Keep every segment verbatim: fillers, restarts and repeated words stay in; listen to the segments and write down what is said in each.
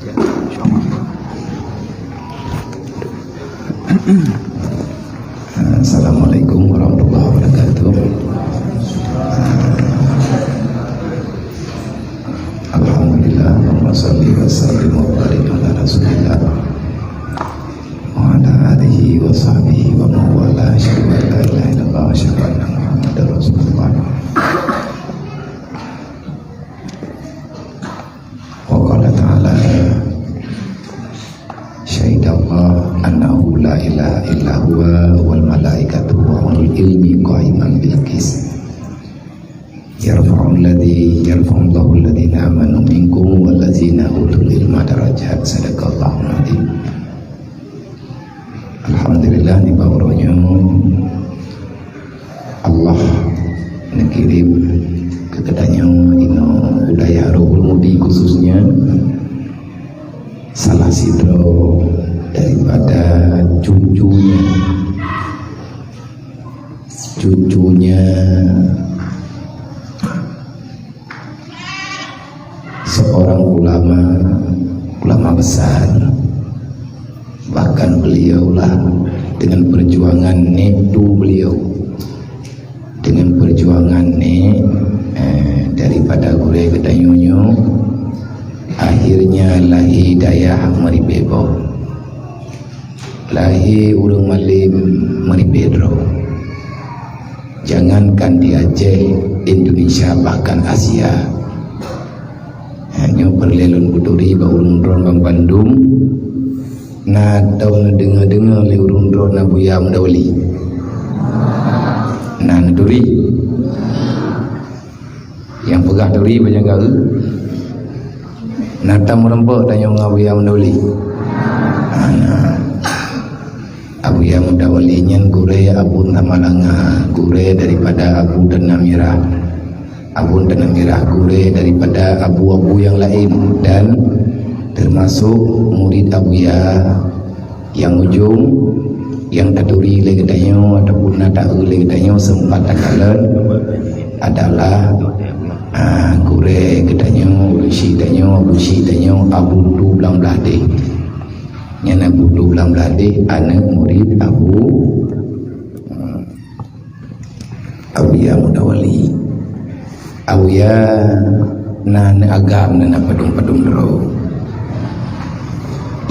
Assalamualaikum warahmatullahi wabarakatuh. Alhamdulillah, Allahumma shalli wa sallim wa barik ala Rasulillah wa ala alihi wa sahbihi wa man wala. Asyhadu an la ilaha illallah wa asyhadu anna Muhammadar Rasulullah. Wa qala ta'ala, syahidallah annahu la ilaha illa huwa wal malaikatu wa ulul ilmi qaiman bil qis. Yarfa'ul ladzi, yarfa'ullahu alladzi amanu minkum wal ladzina utul ilma darajat. Sadaqallahul adzim. Alhamdulillah, nibak uroe nyoe Allah neukirém keu geutanyoe inoe u dayah Ruhul Mudi khususnya salah sidroe daripada cucunya, cucunya seorang ulama, ulama besar. Bahkan beliaulah dengan perjuangan nèk tu beliau, dengan perjuangan nèk, eh, daripada gurèe geutanyoe nyoe, akhirnya lahé dayah meuribèe boh. Lahé ureueng malém meuribèe droe. Jangankan di Aceh, Indonesia, bahkan Asia. Nyoe peureulèe lôn peuturi bak ureueng droe banmandum, na tom neudeungoe-deungoe lé ureueng droe na Buya Muda Wali. Na neuturi. Nyang peugah turi bajang garu. Na tameurumpok tanyoe ngon Abuya Muda Wali. Abuya Muda Wali nyan gurèe Abu Tamalanga, gurèe daripada Abu Dana Mirah. Abu Dana Mirah gurèe daripada abu-abu nyang laén dan teumasok murid Abuya. Nyang ujong, nyang taturi lé geutanyoe ataupun na taeu lé geutanyoe seumpat takalon adalah, ah, gurèe geutanyoe, ureueng syik tanyoe, abu syik tanyoe, Abu Tu Blang Blahdeh. Nyan Abu Tu Blang Blahdeh, aneuk murid Abu, ah, Abuya Muda Wali. Abuya na aneuk agam, na padum-padum droe.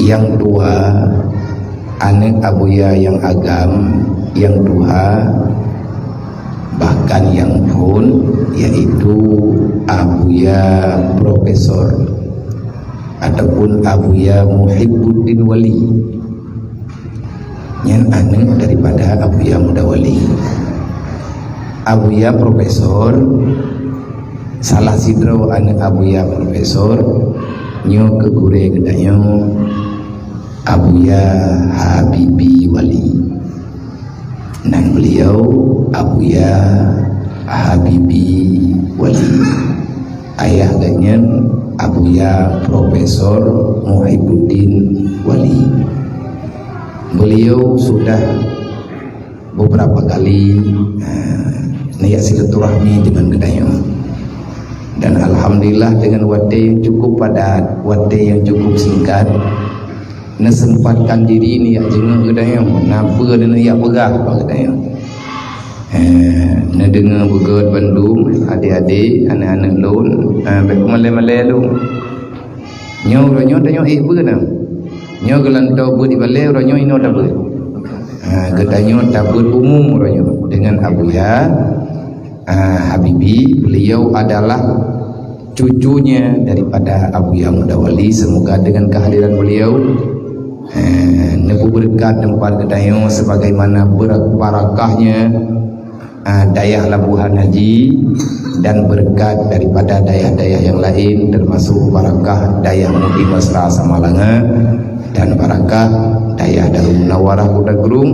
Nyang dua, aneuk Abuya nyang agam, nyang tuha, bahkan nyang phôn, yaitu Abuya Profesor ataupun Abuya Muhibbuddin Wali. Nyan aneuk daripada Abuya Muda Wali. Abuya Profesor, salah sidroe aneuk Abuya Profesor, nyoe keuh gurèe geutanyoe, Abuya Habibi Wali. Nan beliau Abuya Habibi Wali. Ayah geuh nyan Abuya Profesor Muhibbuddin Wali. Beliau sudah beberapa kali, eh, neujak silaturahmi deungon geutanyoe. Dan alhamdulillah, deungon watèe nyang cukup padat, watèe nyang cukup singkat, neuseumpatkan diri neujak jeungeuk geutanyoe, na peue neujak peugah bak geutanyoe. Eh, neudeungoe beugèt bandum, adék-adék, aneuk-aneuk lôn, eh, bèk malèe-malèe lôn. Nyoe uroe nyoe tanyoe ék beuet na. Nyoe geulantoe beuet ibalèe, uroe nyoe inoe tabeuet. Ha, geutanyoe tabeuet umum uroe nyoe deungon Abuya, ha, Habibi. Beliau adalah cucunya daripada Abuya Muda Wali. Semoga dengan kehadiran beliau, eh, neupeubeureukat teumpat geutanyoe sebagaimana ber-, barakahnya, ah, dayah Labuhan Haji dan beureukat daripada dayah-dayah nyang laén, teumasok barakah dayah Mudi Mesra Samalanga dan barakah dayah Darul Munawarah Kuta Krueng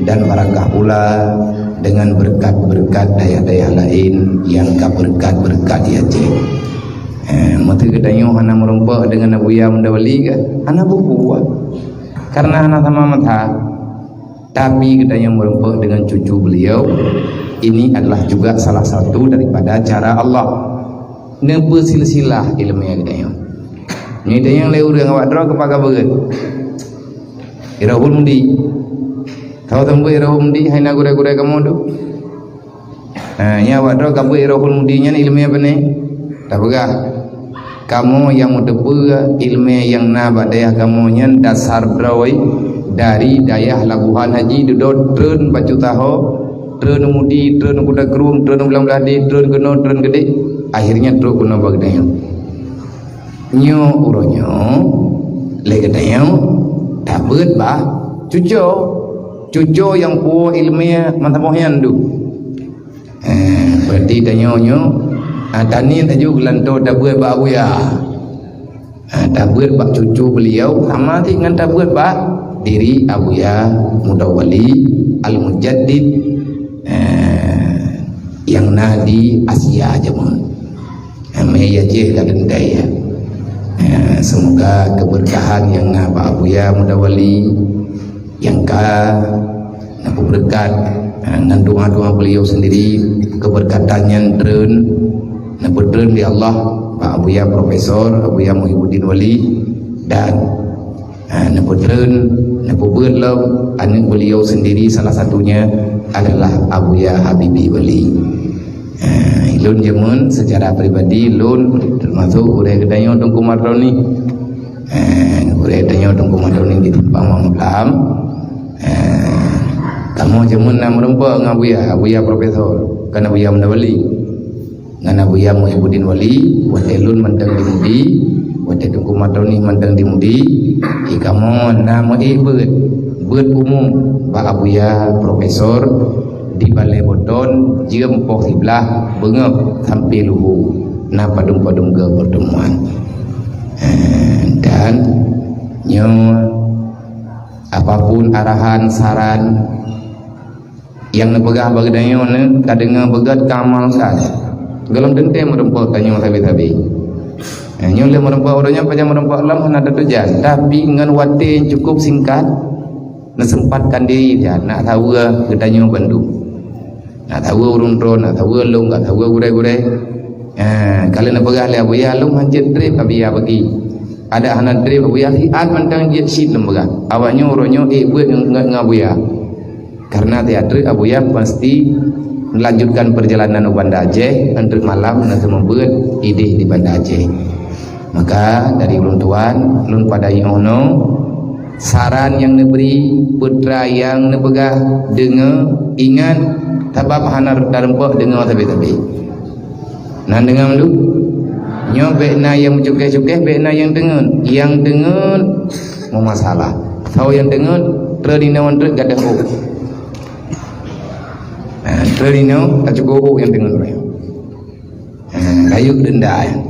dan barakah pula deungon beureukat-beureukat dayah-dayah laén nyang ka beureukat-beureukat di Aceh. Eh, meunteuk geutanyoe hana meurumpok deungon Abuya Muda Wali kah? Hana bubuet. Karena hana sama mazhab. Tapi geutanyoe meurumpok deungon cucu beliau, ini adalah juga salah satu daripada cara Allah neupeusilsilah ileumèe geutanyoe. Nyoe tanyong lé ureuëng awak droe keupeue ka beuet Irahul Mudi. Tahu sambot Irahul Mudi hai na gurée-gurée kamoe tu? Ha, nyang awak droe ka beuet Irahul Mudi nyan iéleumé apa nyan? Tapeugah, kamoe nyang meuteupeue iéleumé nyang na bak dayah kamoe nyan dasar droe dari dayah Labuhan Haji dudoe treun Bacut Taho, treun Mudi, treun Kuta Krueng, treun Blang Blahdeh, treun keunoe, treun keudeh, akhirnya trok keunoe bak geutanyoe. Nyoe uroe nyoe lé geutanyoe tabeuet bak cuco. Cuco nyang puwoe iéleumé mantong nyan tu. Eh, berarti tanyoe nyoe, ah, taniet laju geulantoe tabeuet bak Abuya. Ah, tabeuet bak cucu beliau sama cit ngon tabeuet bak diri Abuya Mudawali Al-Mujaddid, eh, nyang na di Asia jameun. Amé ya jih ka teuntée ya. Ya, semoga keberkahan nyang na bak Abuya Mudawali nyang ka neupeubeureukat, ha, ngon doa-doa beliau sendiri, keberkatan nyan treun, neupeutreun lé Allah bak Abuya Profesor Abuya Muhibuddin Wali dan Ha, neupeutreun, neupeubuet lom aneuk beliau sendiri, salah satunya adalah Abuya Habibi Wali. Ha, lôn jameun secara pribadi, lôn teumasok gurée geutanyoe Teungku Mardhoni. Ha, gurée geutanyoe Teungku Mardhoni di Simpang Mak Muklam. Ha, kamoe jameun na meurumpok ngon Abuya, Abuya Profesor, kan Abuya Mudawali. Ngon Abuya Muhibuddin Wali, watée lôn mantong di Mudi, watée Teungku Mardhoni mantong di Mudi, di kamoe na meuék beuet, beuet umum bak Abuya Profesor di Balai Boton jeuem poh siblaih beungoh sampoe luhu na padum-padum keu pertemuan. Eh, dan nyoe apapun arahan, saran, nyang neupeugah bak geutanyoe nyoe, ka deungoe beugét ka amalkan. Gohlom teuntée meurumpok tanyoe sabe-sabe. Eh, nyoe lé meurumpok uroe nyoe pajan meurumpok lom hana teutujan, tapi ngon watée nyang cukup singkat neuseumpatkan diri that, nak saweue geutanyoe bandum. Nak saweue ureuëng droe, nak saweue lôn, nak saweue gurée-gurée. Eh, ka lheueh neupeugah lé Abuya, lôn hanjeuet treb Abuya bagi. Adak hana treb Abuya, siat mantong jeuet cit lôn peugah. Awaknyoe uroe nyoe ék beuet ngon, ngon, ngon Abuya. Karena teater Abuya pasti melanjutkan perjalanan u Banda Aceh, untuk malam na seumeubeuet idéh di Banda Aceh. Maka dari ulôn tuan, lôn padai nyoe saran nyang neubri, peutra nyang neupeugah, deungoe, ingat, sabab hana tarumpok deungoe sabe-sabe. Na deungoe mandum? Nyoe bék na nyang meucukéh-cukéh, bék na nyang deungon. Nyang deungon meumasalah. Soe nyang deungon, treun inoe treuk gadoh ôk. Ha, treun inoe ka cukup ôk nyang deungon ureuëng. Ha, rayeuk denda nyan.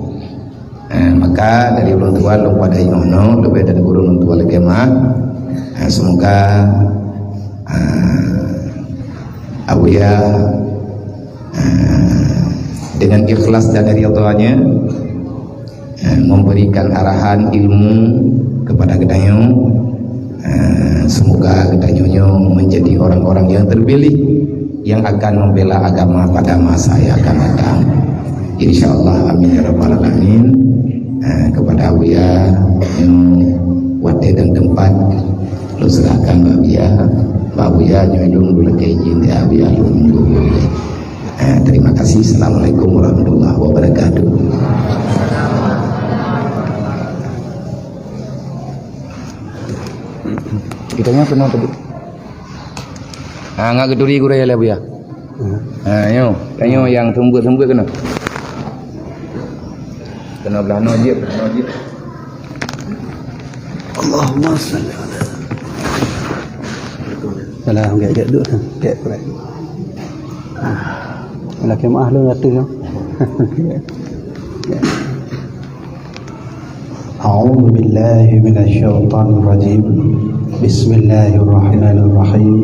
Ha, maka dari ulôn tuan lôn padai nyoe, leubeh dari gurée ulôn tuan lagée mah. Ha, semoga, ha, Abuya, ha, dengan ikhlas dan ridhanya, eh, memberikan arahan ilmu kepada geutanyoe. Eh, semoga geutanyoe nyoe menjadi orang-orang yang terpilih yang akan membela agama pada masa yang akan datang. Insya Allah, amin ya rabbal alamin. Eh, kepada Abuya nyoe watée dan tempat, lôn serahkan bak Abuya. Bak Abuya nyoe lôn lakée izin ya Abuya lôn. Eh, terima kasih. Assalamualaikum warahmatullahi wabarakatuh. Geutanyoe keunoe tadi. Ha, ngat geuturi gurée lé Abuya. Ha, nyoe, tanyoe nyang seumeubeuet-seumeubeuet keunoe. Keunoe blah noe jeuet, blah noe jeuet. Allahumma salli ala. Alah, gek, gek, duduk. Gek, gek. Alah, keumaah lôn ateueh, ya. أعوذ بالله من الشيطان الرجيم. بسم الله الرحمن الرحيم.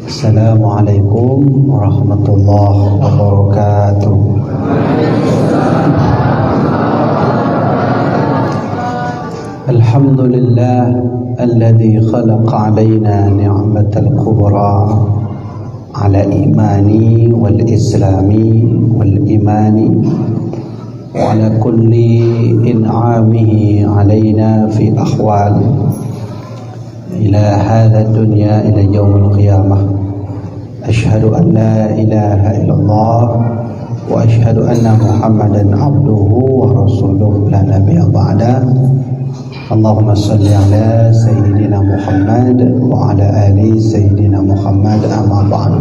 السلام عليكم ورحمة الله وبركاته. الحمد لله الذي خلق علينا نعمة الكبرى على الإيمان والإسلام والإيمان وعلى كل إنعامه علينا في أحوال إلى هذا الدنيا إلى يوم القيامة. أشهد أن لا إله إلا الله وأشهد أن محمدا عبده ورسوله لا نبي بعده. اللهم صل على سيدنا محمد وعلى آل سيدنا محمد، أما بعد.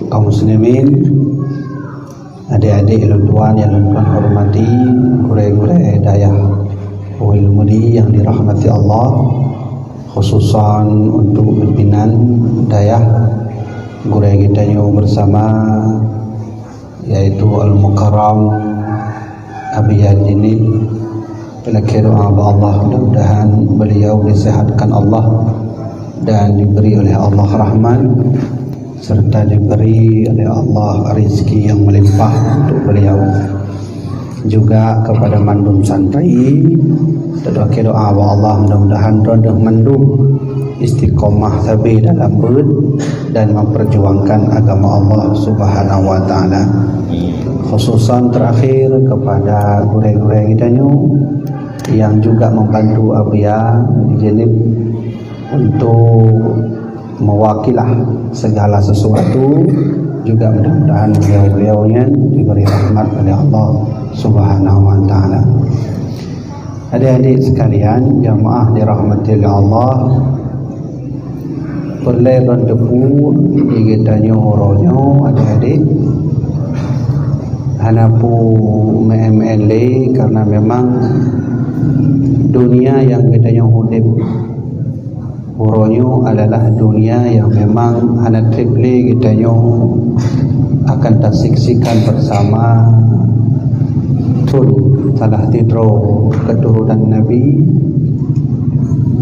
Kaum muslimin, adik-adik lôn tuan nyang lôn tuan hormati, gurée-gurée dayah Wul Mudi yang dirahmati Allah, khususan untuk pimpinan dayah gurée geutanyoe bersama, yaitu Al-Mukarram Abi Haji Nib. Lakée doa bak Allah, mudah-mudahan beliau disehatkan Allah dan diberi oleh Allah rahmat serta diberi oleh Allah rezeki yang melimpah untuk beliau. Juga kepada mandum santri, lakée doa bak Allah, mudah-mudahan droeneuh mandum istiqomah sabe dalam beuet dan memperjuangkan agama Allah Subhanahu wa Taala. Khususan terakhir kepada gurée-gurée geutanyoe yang juga membantu Abuya Jenib untuk mewakilah segala sesuatu, juga mudah-mudahan beliau-beliau nyan diberi rahmat oleh Allah Subhanahu wa Taala. Adik-adik sekalian, jamaah dirahmati oleh Allah, peureulée lôn teupeu di geutanyoe uroe nyoe, adik-adik, hana peue meu'én-meu'én lé, karena memang dunia nyang geutanyoe udeb uroe nyoe adalah dunia nyang memang hana treb lé geutanyoe akan tasaksikan bersama. Thon salah sidroe keturunan Nabi,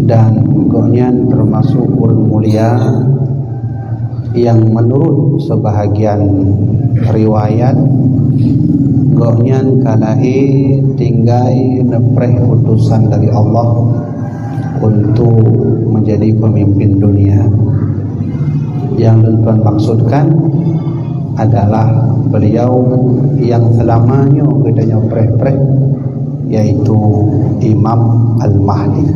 dan gobnyan termasuk ureuëng mulia yang menurut sebahagian riwayat, gobnyan ka lahé tinggai neupreh utusan dari Allah untuk menjadi pemimpin dunia. Yang lôn tuan maksudkan adalah beliau yang selama nyoe geutanyoe preh-preh, yaitu Imam Al-Mahdi.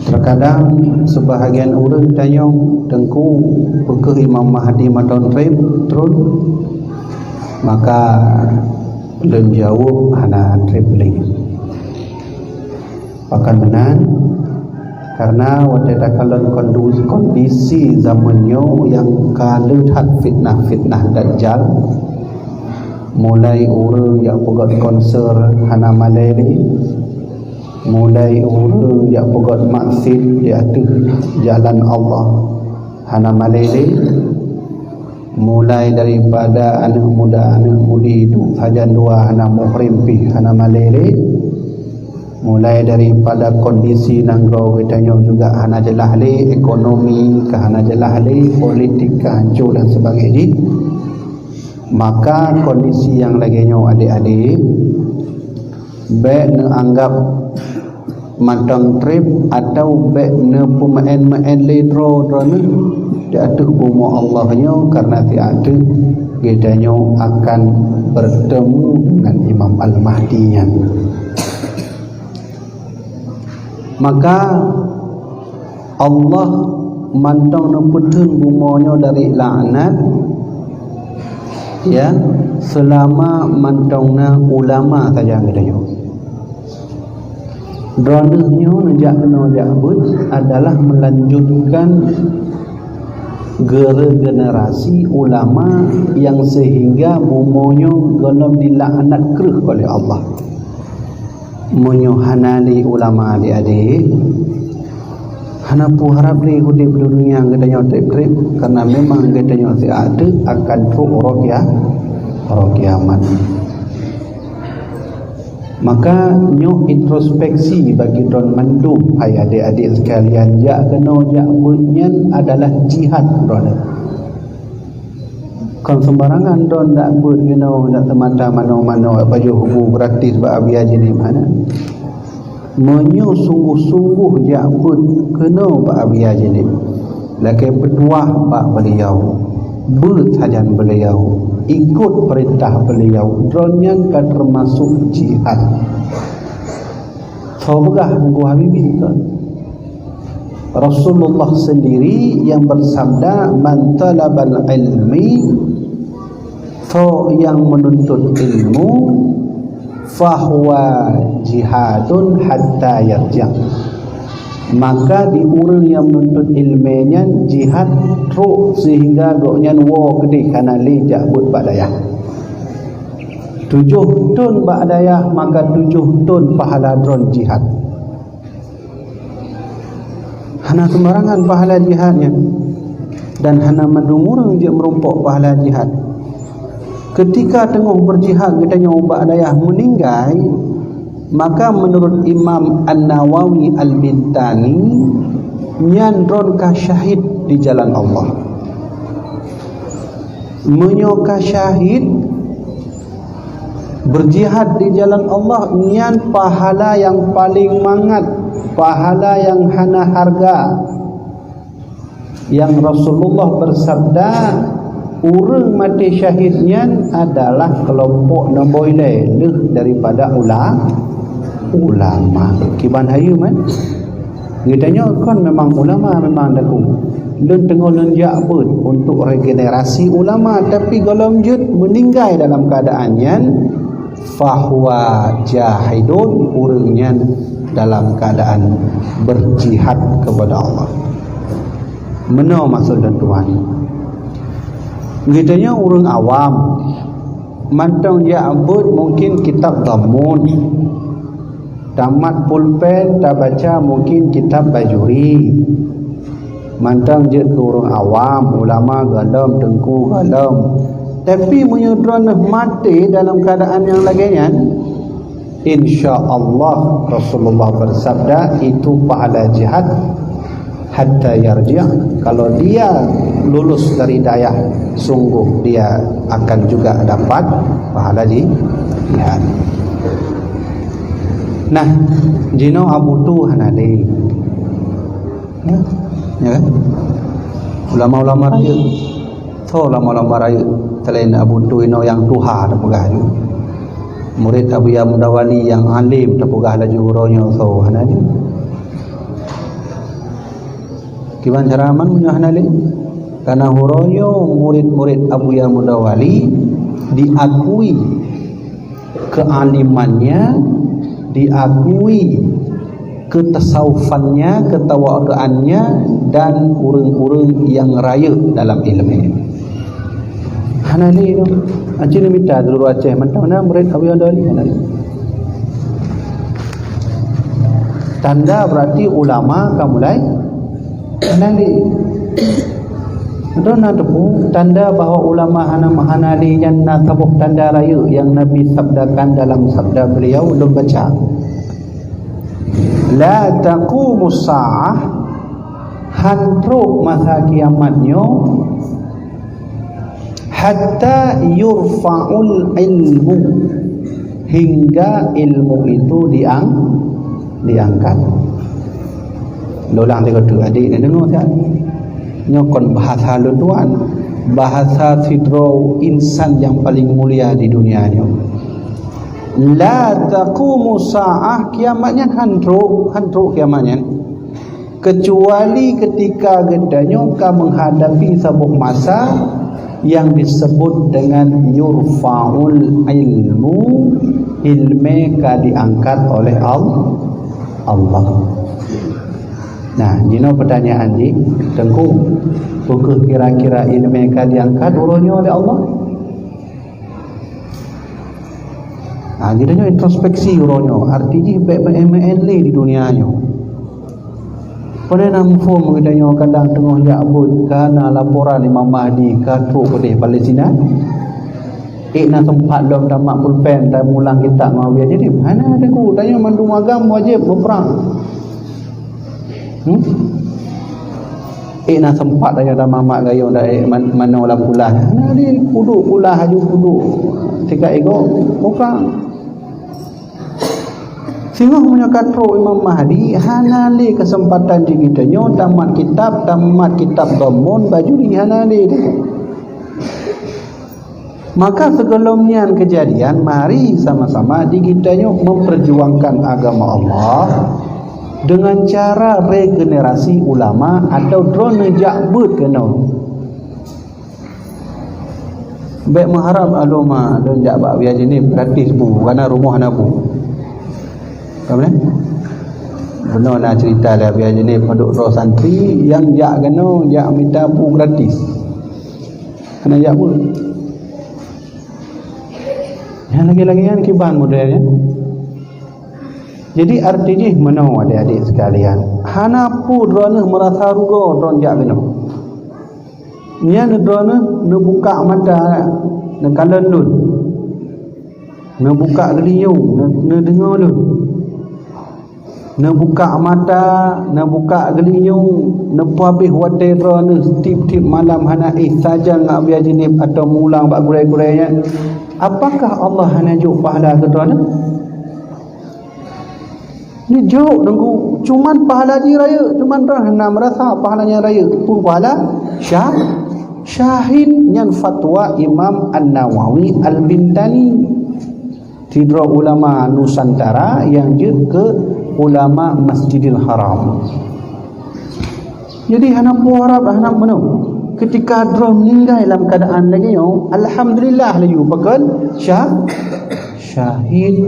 Terkadang sebahagian ureuëng tanyong, "Teungku, peu kheueh Imam Mahdi mantong treb tron?" Maka lôn jaweueb, "Hana treb lé." Pakon meunan? Karena watée takalon kondu-, kondisi zaman nyoe nyang ka le that fitnah-fitnah Dajjal, mulai ureuëng jak peugét konser hana malée lé, mulai ureuëng jak peugét maksiet di ateueh jalan Allah hana malée lé, mulai daripada aneuëk muda, aneuëk mudi duek sajan dua hana muhrim pih hana malée lé, mulai daripada kondisi nanggroe geutanyoe juga hana jeulaih lé, ekonomi ka hana jeulaih lé, politik ka hancô dan sebagainya. Maka kondisi nyang lagée nyoe, adik-adik, bék neuanggab mantong treb atawa bék neupeumeu'én-meu'én lé droe droeneuh di ateueh bumoe Allah nyoe, karena di ateueh geutanyoe akan bertemu dengan Imam Al-Mahdi nyan. Maka Allah mantong neupeutheun bumoe nyoe dari laknat, ya, selama mantong na ulama sajan geutanyoe. Droeneueh nyoe neujak keunoe jak beuet adalah melanjutkan gere-, generasi ulama yang sehingga bumoe nyoe gohlom dilaknat kreueh oleh Allah. Meunyoe hana lé ulama, adik-adik, hana peue harab lé udeb di dunia geutanyoe treb-treb, karena memang geutanyoe siat teuk akan trok uroe kia-, uroe kiamat. Maka nyoe introspeksi bagi droen mandum, hai adik-adik sekalian, jak keunoe jak beuet nyan adalah jihad droeneuh. Kon sembarangan droen dak beuet keunoe dak teumata manoe-manoe pajoh bu gratis bak Abuya Jenib, hana. Meunyoe sungguh-sungguh jak beuet keunoe bak Abuya Jenib, lakée peutuah bak beuliau, beuet sajan beuliau, ikut perintah beliau, droe nyan ka termasuk jihad. Soe peugah Teungku Habibie tu? Rasulullah sendiri yang bersabda, "Man talabal ilmi," soe nyang menuntut ilmu, "fahuwa jihadun hatta yarji'." Maka di ureuëng nyang menuntut ilmu nyan jihad trok sehingga gobnyan woe keudeh hana lé jak beuet bak dayah. Tujoh thon bak dayah, maka tujoh thon pahala droe jihad. Hana sembarangan pahala jihad nyan, dan hana mandum ureuëng jeuet meurumpok pahala jihad. Ketika teungoh beujihad geutanyoe bak dayah meuninggai, maka menurut Imam An-Nawawi Al-Bintani, nyan droe ka syahid di jalan Allah. Meunyoe ka syahid, beujihad di jalan Allah, nyan pahala nyang paleng mangat, pahala nyang hana harga. Nyang Rasulullah beusabda, ureuëng maté syahid nyan adalah keulompok nombor ilée lheueh daripada ula-, ulama. Kiban hayeue man? Geutanyoe kon memang ulama, memang daku. Lôn teungoh lôn jak beuet untuk regenerasi ulama, tapi gohlom jeuet meuninggai dalam keuadaan nyan, fahuwa jahidun, ureuëng nyan dalam keuadaan beujihad keupada Allah. Meunoe maksud lôn tuan. Geutanyoe ureuëng awam, mantong jak beuet mungkin kitab Dhammun. Tamat pulpen tabaca mungkin kitab Bajuri. Mantong jeuet keu ureuëng awam, ulama gohlom, teungku gohlom. Tapi meunyoe droeneuh maté dalam keuadaan nyang lagée nyan, insya Allah Rasulullah beusabda, itu pahala jihad hatta yarji', kalau dia lulus dari dayah, sungguh dia akan juga dapat pahala ji-, jihad. Nah, jinoe Abu Tu hana lé. Ya, ya kan? Ulama-ulama rayeuk. Soe ulama-ulama rayeuk selain Abu Tu inoe nyang tuha tapeugah laju. Murid Abuya Mudawali nyang alim tapeugah laju uroe nyoe soe hana lé. Kiban cara man meunyoe hana lé? Karena uroe nyoe murid-murid Abuya Mudawali diakui kealimannya, diakui ketasawufannya, ketawadaannya, dan ureuëng-ureuëng nyang rayeuk dalam iéleumé. Hana lé tu. Aci neumita dulu Aceh mantong na murid Abuya Mudawali hana lé. Tanda berarti ulama ka mulai hana lé. Droe na teupeue tanda bahwa ulama hana, hana lé nyan na saboh tanda rayeuk nyang Nabi sabdakan dalam sabda beliau lôn baca. La taqumus sa'ah, han trok masa kiamat nyoe, hatta yurfa'ul ilmu, hingga ilmu itu diang-, diangkat. Lôn ulang lé keu adék na deungoe that. Nyoe kon bahasa lôn tuan, bahasa sidroe insan nyang paleng mulia di dunia nyoe. La taqumu sa'ah, kiamat nyan han trok, han trok kiamat nyan. Kecuali ketika geutanyoe ka menghadapi saboh masa yang disebut dengan yurfa'ul ilmu, ilmu ka diangkat oleh Al-, Allah. Nah, jinoe pertanyaan jih, Teungku, peu kheueh kira-kira ilmu ka diangkat uroe nyoe oleh Allah? Nah, geutanyoe introspeksi uroe nyoe, arti jih bék meu'én-meu'én lé di dunia nyoe. Pane na muphom geutanyoe kadang teungoh jak beuet ka na laporan Imam Mahdi ka trok keudeh Palestina. Ék na teumpat lom tamat pulpen, tamulang kitab ngon Abuya Jadid. Hana, Teungku, tanyoe mandum agam wajéb beuprang. Hmm? Ék na sempat aya tamamat gayong dae man-, manoe lam kulah. Hana lé, puduk kulah, aju puduk. Tika igo, beuprang. Singoh meunyoe ka trok Imam Mahdi, hana lé keuseumpatan jih geutanyoe tamat kitab, tamat kitab Dhammun, Bajuri, hana lé. Maka sigohlom nyan keujadian, mari sama-sama di geutanyoe memperjuangkan agama Allah dengan cara regenerasi ulama atau droeneuh jak beuet keunoe. Bék meuharab aloma lôn jak bak Biaya Jeunieb gratis bu, karena rumoh hana bu. Ka beuna? Beuna na cerita lé Biaya Jeunieb padub droe santri nyang jak keunoe jak mita bu gratis. Hana jak beuet. Nyang lagée-lagée nyan kiban model nyan. Jadi arti jih meunoe adik-adik sekalian, hana peue droeneuh meurasa rugoe droeneuh jak keunoe. Nyan droeneuh neubukak mata neukalon lôn, neubukak geulinyueng neu-, neudeungoe lôn. Neubukak mata, neubukak geulinyueng, neupeuhabéh watée droeneuh tieb-tieb malam hana éh sajan ngon Biaya Jeunieb atau meuulang bak gurée-gurée nyan. Apakah Allah hana jok pahala keu droeneuh? Neujok, Teungku, cuman pahala jih rayeuk, cuman droeneuh hana meurasa pahala nyan rayeuk. Peue pahala? Syah-, syahid. Nyan fatwa Imam An-Nawawi Al-Bintani. Sidroe ulama Nusantara nyang jeuet keu ulama Masjidil Haram. Jadi hana peue harab, hana meunoe. Ketika droe meuninggai lam keuadaan lagée nyoe, alhamdulillah laju pakon syah-, syahid.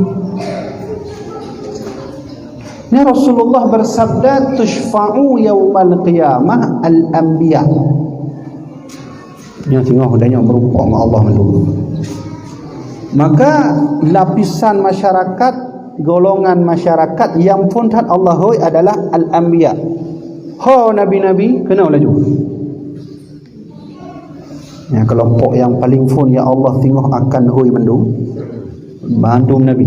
Nya Rasulullah bersabda, "Tusyfa'u yaumal qiyamah al-anbiya." Nyoe singoh dan nyoe meureumpok ngon Allah mandum. Maka lapisan masyarakat, golongan masyarakat nyang phon that Allah hôi adalah al-anbiya. Ho nabi-nabi keunoe laju. Nyang keulompok nyang paling phon, ya Allah, singoh akan hôi mandum, mandum nabi.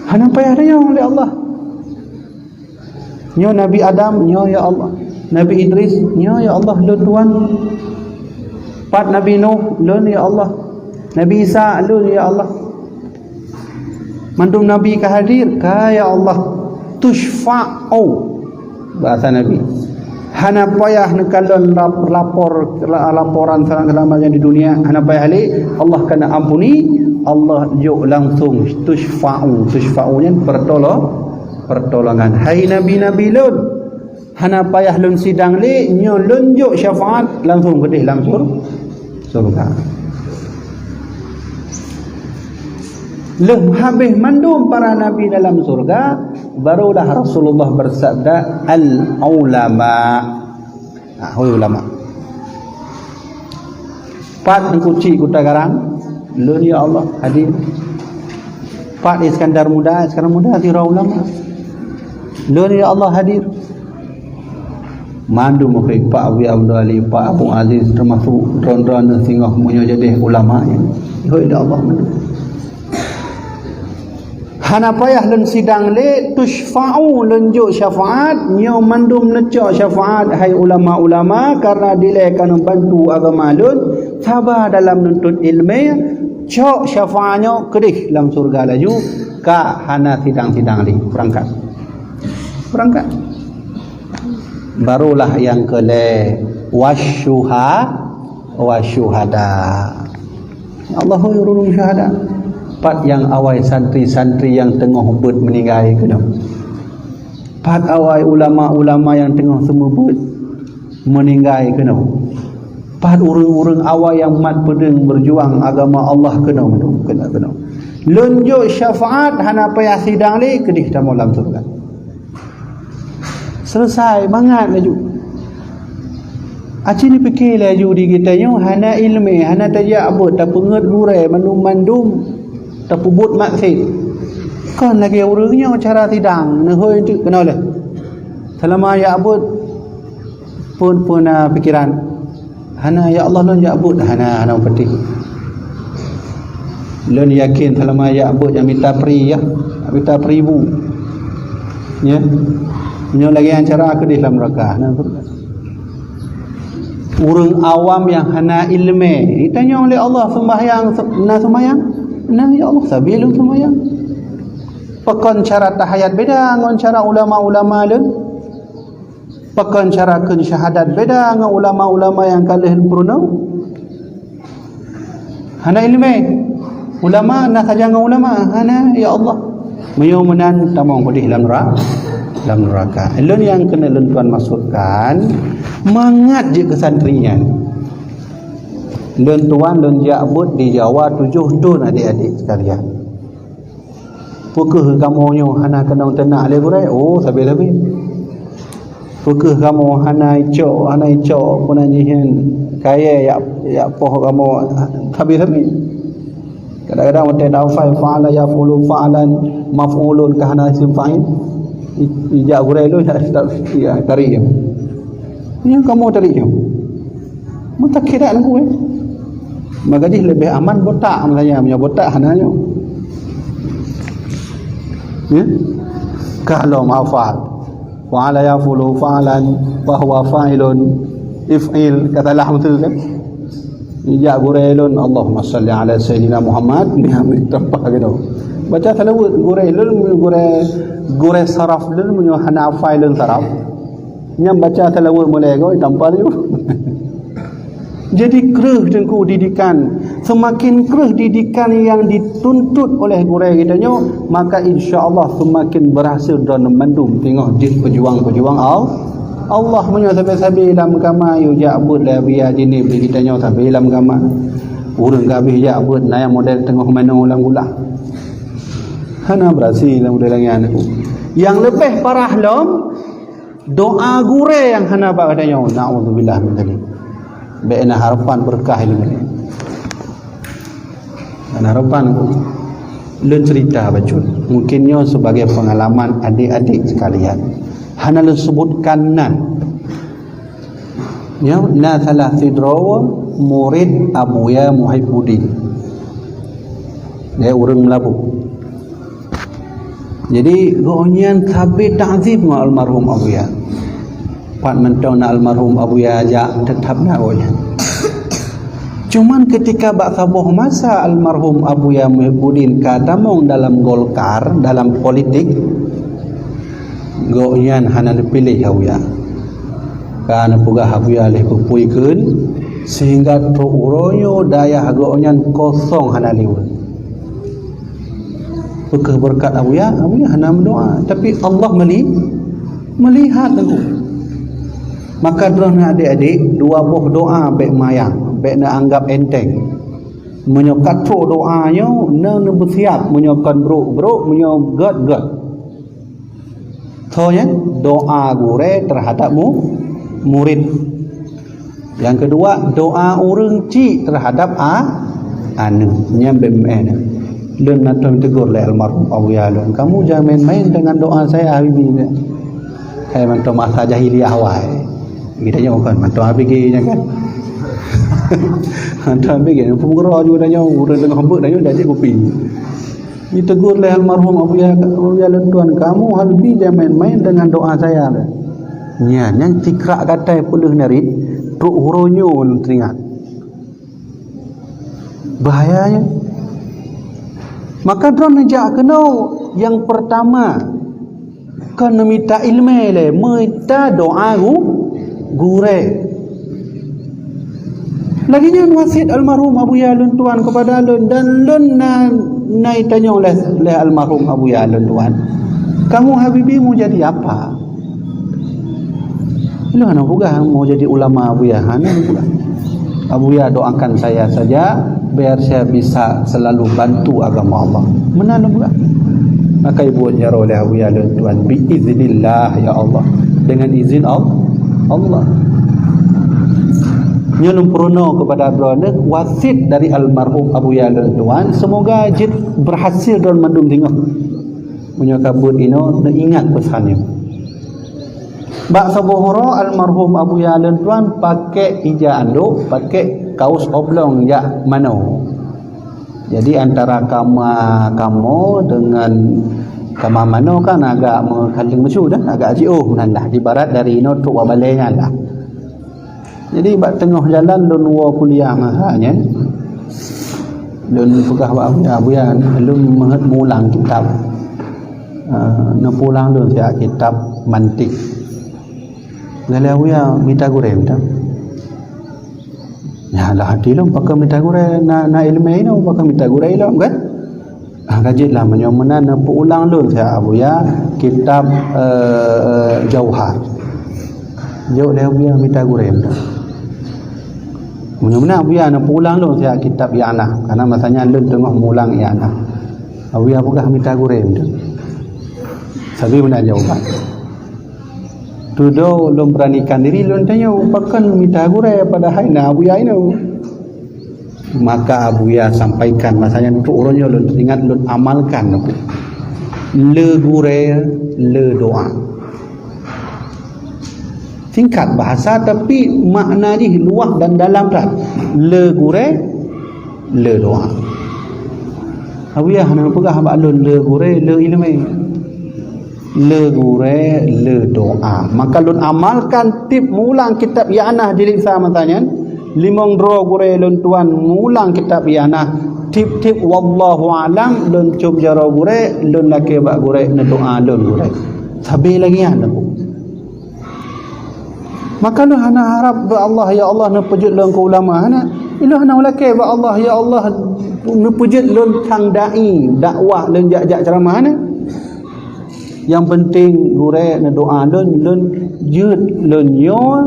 Hana payah tanyong lé Allah. Nyoe Nabi Adam, nyoe ya Allah. Nabi Idris, nyoe ya Allah, lôn tuan. Pat Nabi Nuh, lôn ya Allah. Nabi Isa, lôn ya Allah. Mandum nabi ka hadir, ka ya Allah. Tusyfa'u, bahasa Nabi. Hana payah neukalon lap-, lapor, la-, laporan seulama-lamanya di dunia, hana payah lé, Allah ka na ampuni, Allah jok langsung tusyfa'u. Tusyfa'u nyan pertolo-, pertolongan. Hai nabi-nabi lôn, hana payah lôn sidang lé, nyoe lôn jok syafaat langsung keudeh lam sur-, surga. Lheueh habéh mandum para nabi dalam surga, barulah Rasulullah bersabda, "Al-ulama." Nah, hôi ulama. Pat Teungku Chik Kuta Garang, lôn ya Allah hadir. Pat Iskandar Muda, Iskandar Muda sidroe ulama. Lôn ya Allah hadir. Mandum meuhôi Pak Abu Abdul Ali, Pak Abu Aziz, teumasuk droe-droe singoh meunyoe jadeh ulama nyan. Hôi lé Allah mandum. Hana payah lôn sidang lé, tusyfa'u, lôn jok syafaat, nyoe mandum neucok syafaat, hai ulama-ulama, karena dilée ka neubantu agama lôn, saba dalam nuntut iéleumé, cok syafaat nyoe keudeh lam syeuruga laju, ka hana sidang-sidang lé, beurangkat. Beurangkat. Barulah nyang keulhée, wasyuha-, wasyuhada. Allah ureuëng syuhada. Pat nyang awai santri-santri nyang teungoh beuet meuninggai keunoe? Pat awai ulama-ulama nyang teungoh seumeubeuet meuninggai keunoe? Pat ureuëng-ureuëng awai nyang mat peudeueng beujuang agama Allah keunoe, keunoe, keunoe? Lôn jok syafaat hana payah sidang lé keudeh tamong lam syeuruga. Selesai, mangat laju. Aci neupike laju di geutanyoe hana iéleumé, hana tajak beuet, tapeungét gurée mandum-mandum, tapeubuet maksiet. Kon lagée ureuëng nyoe cara sidang, neuhôi teuk keunoe lé. Seulama jak beuet, phon-phon na pikeran. Hana, ya Allah, lôn jak beuet, hana, hana patéh. Lôn yakin seulama jak beuet nyang mita pri, ya, mita pri bu. Ya. Nyoe lagée nyan cara keudeh lam neuraka. Hana. Ureuëng awam nyang hana iéleumé, ditanyong lé Allah, "Seumbahyang, na seumbahyang?" "Na, ya Allah, sabe lôn seumbahyang." Pakon cara tahayat beda ngon cara ulama-ulama lôn? Pakon cara kheun syahadat beda ngon ulama-ulama nyang ka lheueh peurunoe? Hana ileumèe. Ulama na sajan ngon ulama, hana, ya Allah. Meunyoe meunan tamong peudeh lam neura-, lam neuraka. Lôn nyang keuneuk lôn tuan maksudkan, mangat jeuet keu santri nyan. Lôn tuan lôn jak beuet di Jawa tujoh thon, adik-adik sekalian. Peu kheueh kamoe nyoe hana keunong teunak lé gurèe? Oh, sabe-sabe. Peu kheueh kamoe hana icok, hana icok peue nan jih nyan kayèe jak, jak poh kamoe? Sabe-sabe. Kadang-kadang watèe tafai fa'ala yaf'ulu fa'lan, maf'ulun ka hana isim fa'il. I-, ijak gurèe lôn, ya, tak, ya, tarik. Nyan kamoe tarik nyoe. Meutakhirat ngon kue. Maka jih leubeh aman botak, misalnya, meunyoe botak hana nyoe. Ya? Ka lom hafal. Fa'ala yaf'ulu fa'lan, fa huwa fa'ilun, if'il, ka salah beutôi kan? Ijak gurèe lôn, Allahumma shalli ala sayyidina Muhammad, ni ambil tampah gitu. Baca salawat gurèe lôn, gurèe, gurèe saraf lôn, meunyoe hana hafai lôn saraf. Nyang baca salawat mulai goe tampar ju. Jadi kreueh teungku didikan. Seumaken kreueh didikan nyang dituntut oleh gurèe geutanyoe, maka insya Allah seumaken beurhasil droeneuh mandum teungoh jeuet peujuang-peujuang Al-, Allah. Meunyoe sabe-sabe lam kama yue jak beuet lé biya jinéh bri geutanyoe sabe lam kama. Ureueng ka abéh jak beuet na nyang model teungoh manoe lam gulah. Hana beurhasil lam model nyan. Nyang leubeh parah lom, doa gurèe nyang hana bak geutanyoe, naudzubillah min dzalik. Bèk na harapan beureukat ilmu nyan. Hana harapan. Lôn cerita bacut. Mungkin nyoe sebagai pengalaman adik-adik sekalian. Hana lôn sebutkan nan. Nyoe na salah sidroe murid Abuya Muhibuddin. Dia ureueng Meulaboh. Jadi, gobnyan sabe takzim ngon almarhum Abuya. Pat mantong na almarhum Abuya jak, teutap na gobnyan. Cuman, keutika bak saboh masa almarhum Abuya Muhibuddin ka tamong dalam Golkar, dalam politik, gobnyan hana neupiléh Abuya. Ka neupeugah Abuya lé peupui kheun, sehingga trok uroe nyoe dayah gobnyan kosong hana liweuet. Peu kheueh beureukat Abuya? Abuya hana meudoa, tapi Allah meli-, melihat teungku. Maka droeneuh adik-adik, dua boh doa bèk mayang, bèk neuanggap enteng. Meunyoe ka trok doa nyoe, na neubeusiab, meunyoe kon brok, brok, meunyoe gèt, gèt. Tho nyan, doa gurèe terhadap mu-, murid. Nyang keudua, doa ureueng chik terhadap a-, aneuk. Nyan bèk meu'èn. Lôn mantong teugor lé almarhum Abuya lôn, "Kamu jangan main-main dengan doa saya, Habibi." Hai mantong masa jahiliyah awai. Geutanyoe kan mantong Habibi nyan kan. Mantong Habibi, peugurèe juga tanyoe, ureueng teungoh beuet tanyoe dak cit kupi. Ditegur lé almarhum Abuya, Abuya lôn tuan, "Kamu Habibi jangan main-main dengan doa saya." Nyan, nyan cikrak gatai peuleueh narit, trok uroe nyoe lôn teuingat. Bahayanya. Maka droeneuh jak keunoe nyang peurtama, kon neumita ileumèe lé, mita doa gu-, gurèe. Lagèe nyan wasiet almarhum Abuya lôn tuan kepada lôn, dan lôn na, na itanyong lé, lé almarhum Abuya lôn tuan, "Kamu Habibi mau jadi apa?" Lôn hana peugah mau jadi ulama Abuya, hana peugah. "Abuya doakan saya saja, biar saya bisa selalu bantu agama Allah." Meunan lôn peugah. Maka ibuet jaroe lé Abuya lôn tuan, "Bi iznillah, ya Allah." Dengan izin Al-, Allah. Nyoe lôn peurunoe kepada droeneuh wasiet dari almarhum Abuya lôn tuan, semoga jeuet berhasil droeneuh mandum deungoe. Meunyoe ka beuet inoe, neuingat peusan nyoe. Bak saboh uroe almarhum Abuya lôn tuan pakèk ija andok, pakèk kaos oblong jak manoe. Jadi, antara kama kamoe dengan kama manoe kan agak meukaleng meusu dah, agak jiôh meunan lah. Ibarat dari inoe trok bak balèe nyan lah. Jadi, bak teungoh jalan lôn woe kuliah masa nyan, lôn peugah bak Abuya, "Abuya, lôn meuheuet meuulang kitab." Ah, neupeuulang lôn siat kitab mantik. Galak Abuya mita gurèe, mita. Ya, lah hati lôn, pakon mita gurée, na, na iéleumé inoe, pakon mita gurée ilôn, kan? Ah, ka jeuet lah, meunyoe meunan, neupeuulang lôn siat Abuya kitab, eh, eh, Jauhar. Jaweueb lé Abuya mita gurée. Meunyoe meunan Abuya neupeuulang lôn siat kitab I'anah, karena masa nyan lôn teungoh mulang I'anah. Abuya peugah mita gurée. Sabe meunan jawaban. Tudoe lôn beuranikan diri lôn tanyoe, pakon mita gurée padahai na Abuya inoe. Maka Abuya sampaikan, masa nyan untuk uroe nyoe lôn teuingat, lôn amalkan. Le gurée, le doa. Singkat bahasa tapi makna jih luwah dan dalam that. Le gurée, le doa. Abuya hana peugah bak lôn le gurée, le iéleumé. Le gurée, le doa. Maka lôn amalkan tieb mulang kitab I'anah jilid sa masa nyan, limong droe gurée lôn tuan mulang kitab I'anah. Tieb-tieb wallahu a'lam lôn cop jaroe gurée, lôn lakée bak gurée neudoa lôn gurée. Sabe lagée nyan aku. Maka lôn hana harab bak Allah, "Ya Allah, neupeujeuet lôn keu ulama." Hana. Ilôn hana lakée bak Allah, "Ya Allah, neupeujeuet lôn sang dai, dakwah, lôn jak-jak ceuramah." Hana. Nyang peunteng gurée neudoa lôn, lôn jeuet lôn nyoe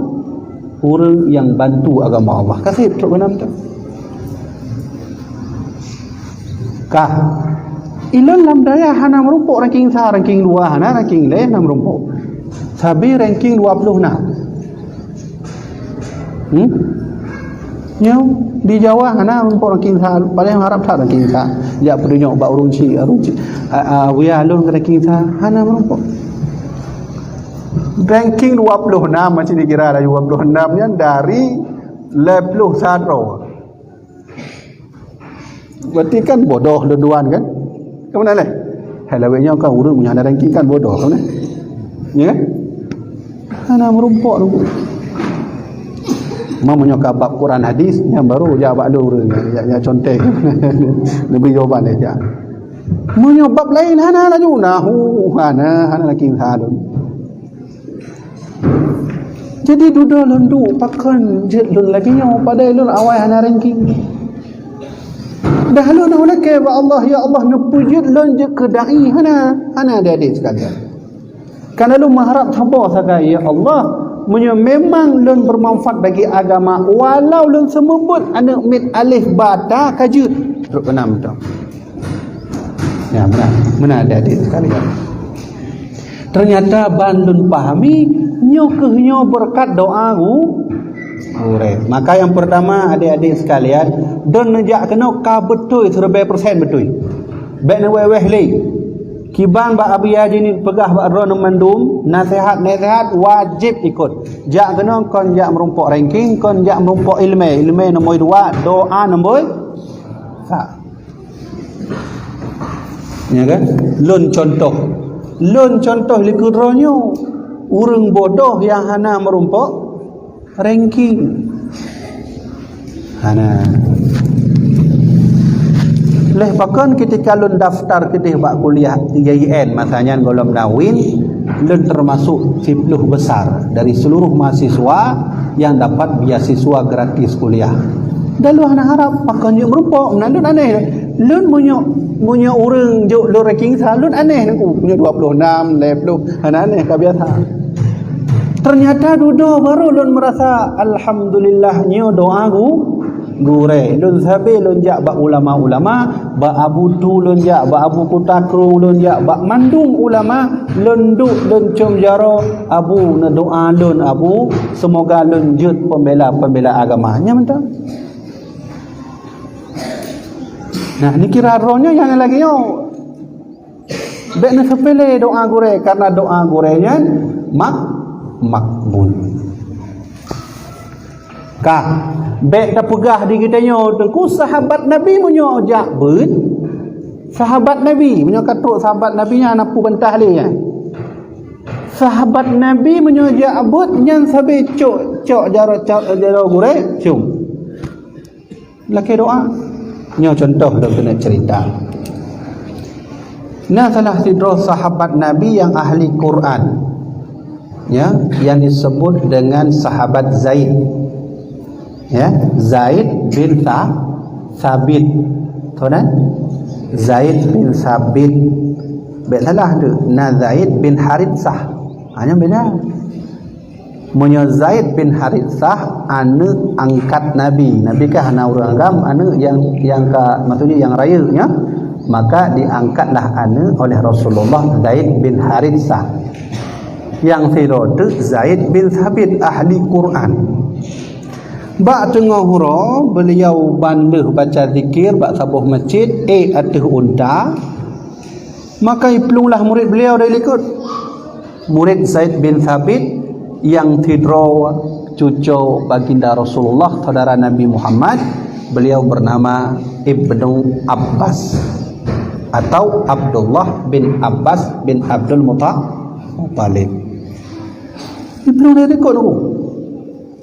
ureuëng nyang bantu agama Allah. Ka sép trok keunan tu. Ka. Ilôn lam dayah hana meurumpok ranking sa, ranking dua hana, ranking lhée hana meurumpok. Sabe ranking dua ploh na. Hmm? Nyoe di Jawa hana meurumpok ranking sa, paléng harab that ranking sa. Jak peudunyok bak ureuëng chik, ureuëng chik. A, a, Abuya lôn ranking sa, hana meurumpok. Ranking dua ploh enam, macam dikira lah dua ploh enam nyan dari lhée ploh sa droe. Berarti kan bodoh lôn tuan kan? Ka meunan lé? Hai lawét nyoe kan ureuëng meunyoe hana ranking kan bodoh kan? Ya kan? Hana meurumpok tu. Meunyoe ka bab Quran hadis, nyan baru jak bak lôn ureuëng, jak, jak contoh. Neubri jawaban dia jak. Meunyoe bab laén hana laju, nahu hana, hana lagi halon. Jadi dudoe lôn duek pakon jeuet lôn lagée nyoe, padahai lôn awai hana ranking. Dah lôn ulakée bak Allah, "Ya Allah, neupeujeuet lôn jeuet keu dai," hana, hana adik-adik sekalian. Karena lôn meuharab saboh sagai, "Ya Allah, meunyoe memang lôn beumanfaat bagi agama, walau lôn seumeubeuet aneuëk miet alif ba ta ka jeuet." Trok keunan mantong. Ya, meunan, meunan adik-adik sekalian. Ternyata ban lôn pahami, nyoe kheueh nyoe beureukat doa gu-, gurée. Maka nyang peurtama, adik-adik sekalian, droeneuh jak keunoe ka beutôi, siribée persen beutôi. Bék neuwéh-wéh lé. Kiban bak Abuya jipeugah bak droeneuh mandum, naseuhat-naseuhat wajéb ikot. Jak keunoe kon jak meurumpok ranking, kon jak meurumpok iéleumé. Iéleumé nomor dua, doa nomor sa. Ya kan? Lôn contoh. Lôn contoh likot droeneuh. Ureuëng bodoh nyang hana meurumpok ranking. Hana. Lheueh pakon ketika lôn daftar keudeh bak kuliah I A I N, masa nyan gohlom na UIN, lôn termasuk siploh besar dari seluruh mahasiswa yang dapat beasiswa gratis kuliah. Dan lôn hana harab pakon jeuet meurumpok, meunan lôn aneh. Lôn meunyoe, meunyoe ureuëng jok lôn ranking sa, lôn aneh nangku. Meunyoe dua puluh enam, lhée ploh, hana aneh, ka biasa. Ternyata dudoe baru lôn merasa, "Alhamdulillah, nyoe doa gu-, gurée." Lôn sabe lôn jak bak ulama-ulama, bak Abu Tu lôn jak, bak Abu Kuta Krueng lôn jak, bak mandum ulama, lôn duek lôn com jaroe, "Abu, neudoa lôn, Abu, seumoga lôn jeuet peumbela-peumbela agama." Nyan mantong. Nah, dikira droeneuh nyang lagée nyoe. Bék neuseupele doa gurée, karena doa gurée nyan mak-, makbul. Ka, bék tapeugah di geutanyoe, teungku, sahabat Nabi meunyoe jak beuet, sahabat Nabi, meunyoe ka trok sahabat Nabi nyan, na peue bantah lé nyan. Sahabat Nabi meunyoe jak beuet, nyan sabe cok, cok jaroe, cok jaroe gurée, cium. Lakée doa. Nyoe contoh lôn keuneuk cerita. Na salah sidroe sahabat Nabi nyang ahli Quran, ya, yang disebut dengan sahabat Zaid. Ya, Zaid bin Sa-, Sabit. Tahu kan? Zaid bin Sabit. Bèk salah tu. Na Zaid bin Haritsah. Hanya beda. Meunyoe Zaid bin Haritsah aneuk angkat Nabi. Nabi kan hana ureueng agam, aneuk nyang, nyang ka, maksudnya nyang rayeuk nyan. Maka diangkatlah aneuk oleh Rasulullah Zaid bin Haritsah. Nyang sidroe teuk Zaid bin Sabit, ahli Quran. Bak teungoh uroe, beliau ban lheueh baca zikir bak saboh masjid, ék ateueh unta, maka iplueng lah murid beliau dari likot. Murid Zaid bin Sabit nyang sidroe cuco baginda Rasulullah, saudara Nabi Muhammad, beliau bernama Ibnu Abbas atau Abdullah bin Abbas bin Abdul Muta-, Muttalib. Iplueng dari likot tu.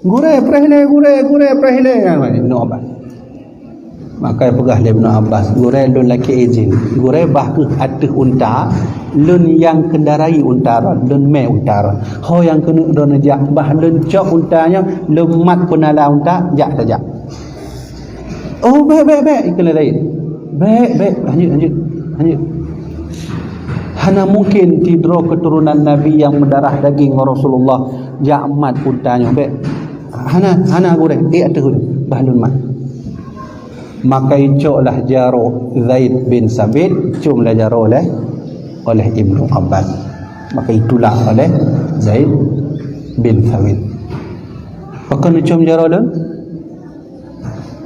Gurèe, preh lé, gurèe, gurèe, preh lé. Ibnu Abbas. Maka peugah lé Ibnu Abbas, "Gurèe, lôn lakèe izin. Gurèe, bah kheueh ateueh unta, lôn nyang kendarai unta droe, lôn mè unta droe. Ho nyang keuneuk droeneuh jak, bah lôn cok unta nyoe, lôn mat peunala unta, jak tajak." "Oh, bèk, bèk, bèk," ikheun lé Zaid. "Bèk, bèk, lanjut, lanjut, lanjut. Hana mungken sidroe keuturonan Nabi nyang meudarah daging ngon Rasulullah jak mat unta nyoe, bèk. Hana, hana gurèe, ék ateueh, bah lôn mat." Maka icok lah jaroe Zaid bin Sabit, com lah jaroe oleh, oleh Ibnu Abbas. Maka itulak oleh Zaid bin Sabit. Pakon neucom jaroe lôn?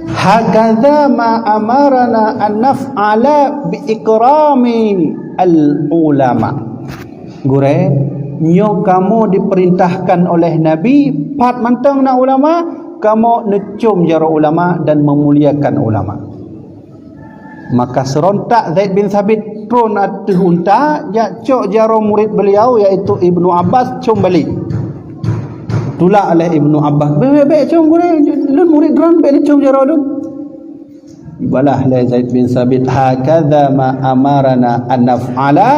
"Hakadha ma amarana an naf'ala bi ikrami al ulama." Gurèe, nyoe kamoe diperintahkan oleh Nabi, pat mantong na ulama, kamoe neucom jaroe ulama dan meumuliakan ulama. Maka seurontak Zaid bin Sabit tron ateueh unta, jak cok jaroe murid beliau, yaitu Ibnu Abbas, com balik. Tulak oleh Ibnu Abbas, "Bèk, bèk, bèk, com gurèe, lôn murid droen, bèk neucom jaroe lôn." Ibalah lé Zaid bin Sabit, "Hakadha ma amarana an naf'ala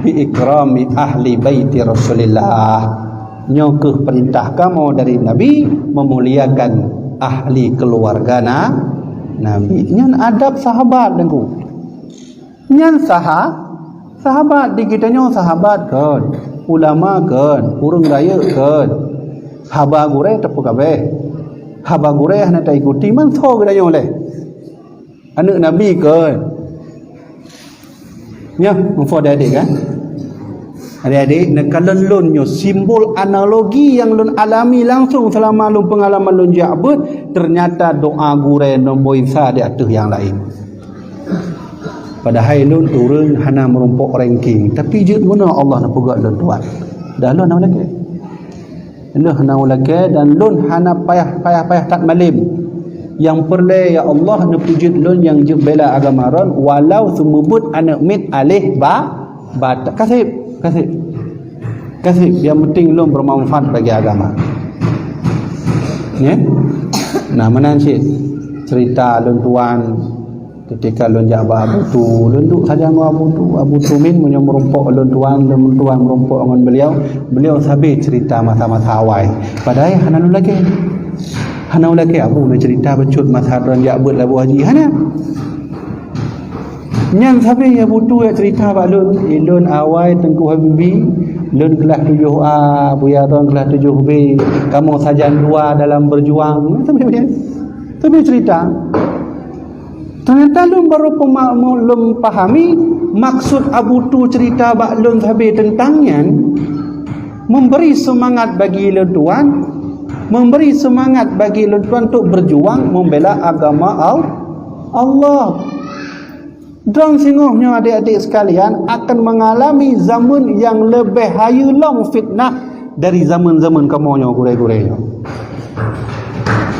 bi ikrami ahli baiti Rasulillah." Nyoe kheueh peurintah kamoe dari Nabi meumuliakan ahli keuluwarga na-, Nabi. Nyan adab sahabat, Teungku. Nyan saha-, sahabat di geutanyoe sahabat kon, ulama kon, ureueng rayeuk kon. Haba gurèe teupeukabeh. Haba gurèe hana taikuti, man soe geutanyoe lé? Aneuk Nabi kon. Nyoe, muphom adik-adik kan? Adik-adik, neukalon lôn nyoe simbol analogi nyang lôn alami langsung seulama lôn peungalaman lôn jak beuet, teunyata doa gurèe nombor sa di ateueh nyang laén. Padahai lôn ureueng hana meurumpok ranking, tapi jeuet meunoe Allah neupeugah lôn tuan. Dah lôn hana lakèe. Lôn hana lakèe dan lôn hana payah, payah-payah that malém. Nyang peureulèe, ya Allah, neupeujeuet lôn nyang jeuet bela agama droen, walau seumeubeuet aneuk miet aléh ba-, bata. Kaseb, kaseb. Kaseb, yang penting lôn bermanfaat bagi agama. Ya? Nah, meunan cit cerita lôn tuan. Ketika lôn jak bak Abu Tu, lôn duek sajan ngon Abu Tu. Abu Tu min meunyoe meurumpok lôn tuan, lôn tuan meurumpok ngon beliau, beliau sabé cerita masa-masa awai. Padahai hana lôn lakèe. Hana lôn lakèe Abu na cerita bacut masa droen jak beuet Abu Haji. Hana. Nyan sabé Abu Tu jak cerita bak lôn, "Eh, lôn awai Teungku Habibi, lôn kelas tujoh A, buya droen kelas tujoh B, kamoe sajan dua dalam berjuang." Sabé, sabé cerita. Teunyata lôn barô peuma-, lôn pahami maksud Abu Tu cerita bak lôn sabé teuntang nyan, memberi seumangat bagi lôn tuan, memberi seumangat bagi lôn tuan untuk berjuang membela agama Al-, Allah. Droen singoh nyoe, adik-adik sekalian, akan mengalami zaman nyang leubeh hayeue lom fitnah dari zaman-zaman kamoe nyoe, gurèe-gurèe nyoe.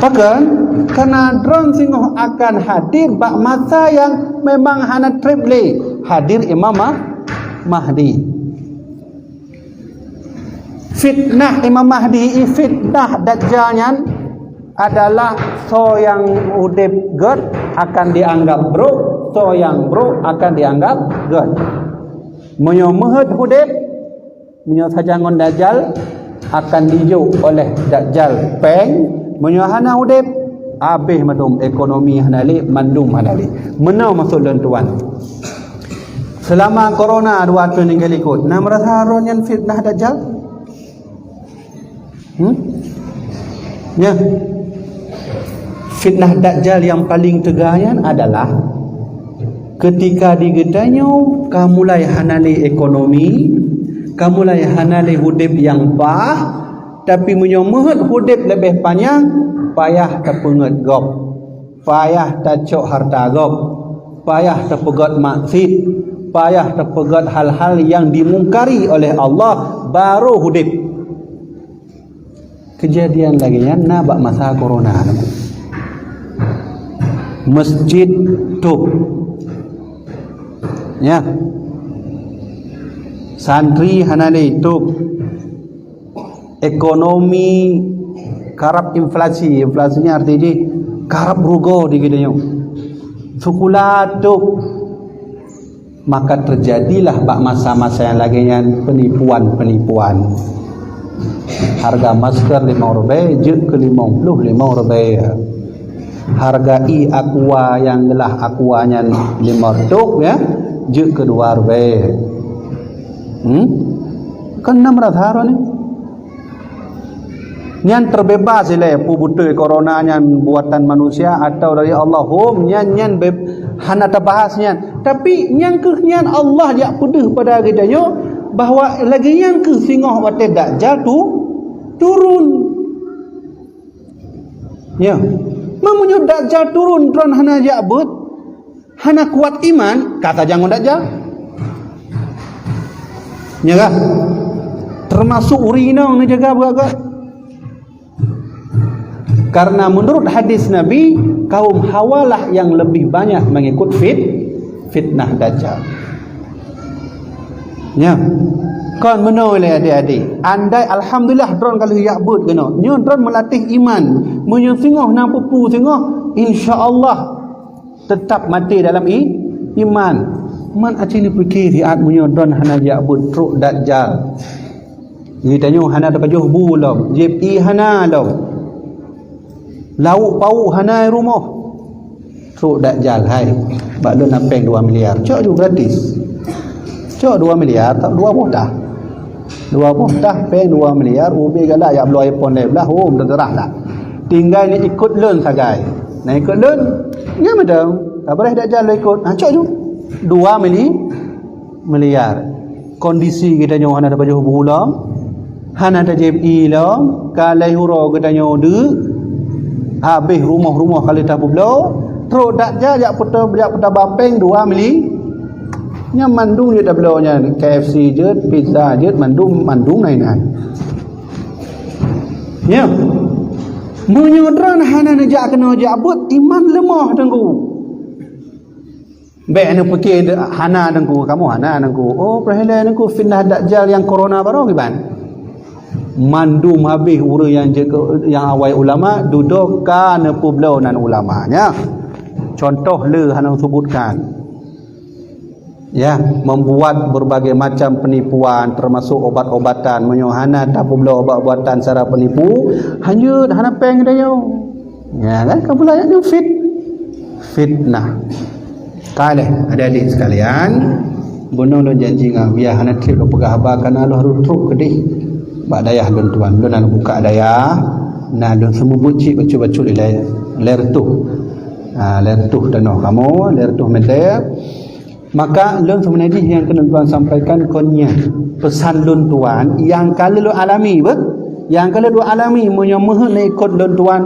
Pakon? Karena droen singoh akan hadir bak masa nyang memang hana treb lé hadir Imam Mah-, Mahdi. Fitnah Imam Mahdi, fitnah Dajjal nyan adalah soe nyang udeb gèt akan dianggap brôk, soe nyang brôk akan dianggap gèt. Meunyoe meuheuet udeb, meunyoe sajan ngon Dajjal, akan dijok oleh Dajjal péng, meunyoe hana udeb, Habéh mandum, ekonomi hana lé, mandum hana lé. Meunoe maksud lôn tuan. Seulama corona dua thôn nyang ka likot, na meurasa droe nyan fitnah dajjal? Hmm? Nyan. Fitnah dajjal nyang paleng teuga nyan adalah keutika di geutanyoe ka mulai hana lé ekonomi, ka mulai hana lé udeb nyang paih, tapi meunyoe meuheuet udeb leubeh panyang, payah tapeungét gob, payah tacok hareuta gob, payah tapeugét maksiet, payah tapeugét hal-hal nyang dimungkari oleh Allah, barô udeb. Keujadian lagée nyan na bak masa corona nyoe. Meuseujid tôb. Ya. Santri hana lé tôb. Ekonomi karab inflasi. Inflasi nyan arti jih karab rugoe di geutanyoe. Sikula tôb. Maka teujadilah bak masa-masa nyang lagée nyan peunipuan-peunipuan. Hareuga masker limong ribée jeuet keu limong ploh limong ribée. Hareuga ie aqua nyang geulah aqua nyan limong reutôh, ya, jeuet keu dua ribée. Hmm? Kan na meurasa droe nyoe. Nyan teubeubaih ilée peue beutôi corona nyan buatan manusia atawa dari Allah. Hom, nyan, nyan beb-, hana tabahas nyan. Tapi nyang kheueh nyan Allah jak peudeuh pada geutanyoe bahwa lagée nyan kheueh singoh watée Dajjal tu turun. Ya. Meunyoe Dajjal turun, droe hana jak beuet, hana kuat iman, ka sajan ngon Dajjal. Nya kah? Teumasuk ureueng inong neujaga beuet-beuet. Karena menurut hadis Nabi, kaum Hawalah yang lebih banyak mengikut fit-, fitnah Dajjal. Nya. Kon meunoe lé adik-adik. Andai alhamdulillah droe ka lheueh jak beuet keunoe. Nyoe droe meulatih iman. Meunyoe singoh na peue-peue singoh, insya Allah teutap maté dalam i-, iman. Man aci neupike siat meunyoe droe hana jak beuet trok Dajjal. Geutanyoe hana tapajoh bu lom, jieb ie hana lom. Lauk pauk hana rumoh. Trok Dajjal hai. Bak lôn na péng dua miliar. Cok ju gratis. Cok dua miliar, tak dua boh tah. Dua boh tah péng dua miliar, ubé galak jak bloe iPhone lhèe blah, hom teuseurah dah. Tinggai ni ikot lôn sagai. Na ikot lôn, nyan meuteung. Ka bareh Dajjal lôn ikot. Ha, cok ju. Dua mili-, miliar. Kondisi geutanyoe hana tapajoh bu lom, hana tajieb ie lom, ka lhèe uroe geutanyoe deuk, habéh rumoh-rumoh ka lheueh tapeubloe, trok Dajjal jak peuta-, jak peutaba péng dua mili. Nyan mandum jeuet tabloe nyan, K F C jeuet, pizza jeuet, mandum, mandum nai-nai. Nyan. Meunyoe droe hana neujak keunoe jak beuet, iman leumoh teungku. Bék neupike hana teungku, kamoe hana teungku. Oh, peureulée teungku fitnah Dajjal nyang corona baroe kiban. Mandum habéh ureuëng nyang jeuet keu, nyang awai ulama, dudoe ka neupeubloe nan ulama, nya. Contoh le hana seubutkan. Ya, membuat berbagai macam penipuan, termasuk obat-obatan. Meunyoe hana tapeubloe obat-obatan secara penipu, hanjeuet hana péng geutanyoe. Ya kan? Ka pula ayat nyoe fit-, fitnah. Ka lheueh, adik-adik sekalian, bunoe lôn janji ngon Buya hana treb lôn peugah haba, karena lôn harôh trok keudeh bak dayah lôn tuan. Lôn hana buka dayah, na lôn seumeubeuet cit bacut-bacut ilée, lhèe reutôh. Ha, lhèe reutôh tanoh kamoe, lhèe reutôh meter. Maka lôn seubeuna jih nyang keuneuk tuan sampaikan kon nyan. Peusan lôn tuan nyang ka lheueh lôn alami, beuh? Nyang ka lheueh lôn alami, meunyoe meuheuet neuikot lôn tuan,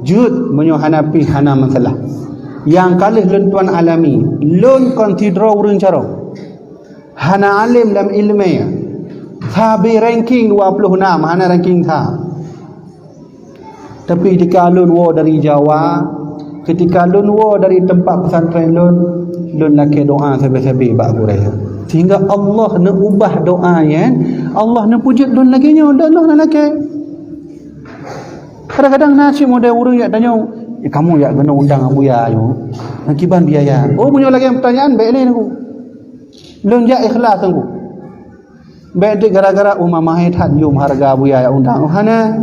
jeuet, meunyoe hana pih hana masalah. Nyang ka lheueh lôn tuan alami, lôn kon sidroe ureuëng carông. Hana além lam iéleumé. Sabe ranking dua puluh enam, hana ranking sa. Tapi ketika lôn woe dari Jawa, ketika lôn woe dari teumpat pesantren lôn, lôn lakée doa sabe-sabe bak gurée. Sehingga Allah neuubah doa nyan, Allah neupeujeuet lôn lagée nyoe, dan Allah neulakée. Kadang-kadang na cit model ureuëng jak tanyong, "Eh, kamoe jak keunoe undang Abuya nyoe, ngon kiban biaya?" Oh, meunyoe lagée peutanyaan, bék lé teungku. Lôn jak ikhlas teungku. Bék deuek gara-gara, "Oh, mamahé that yum hareuga Abuya jak undang." Oh, hana.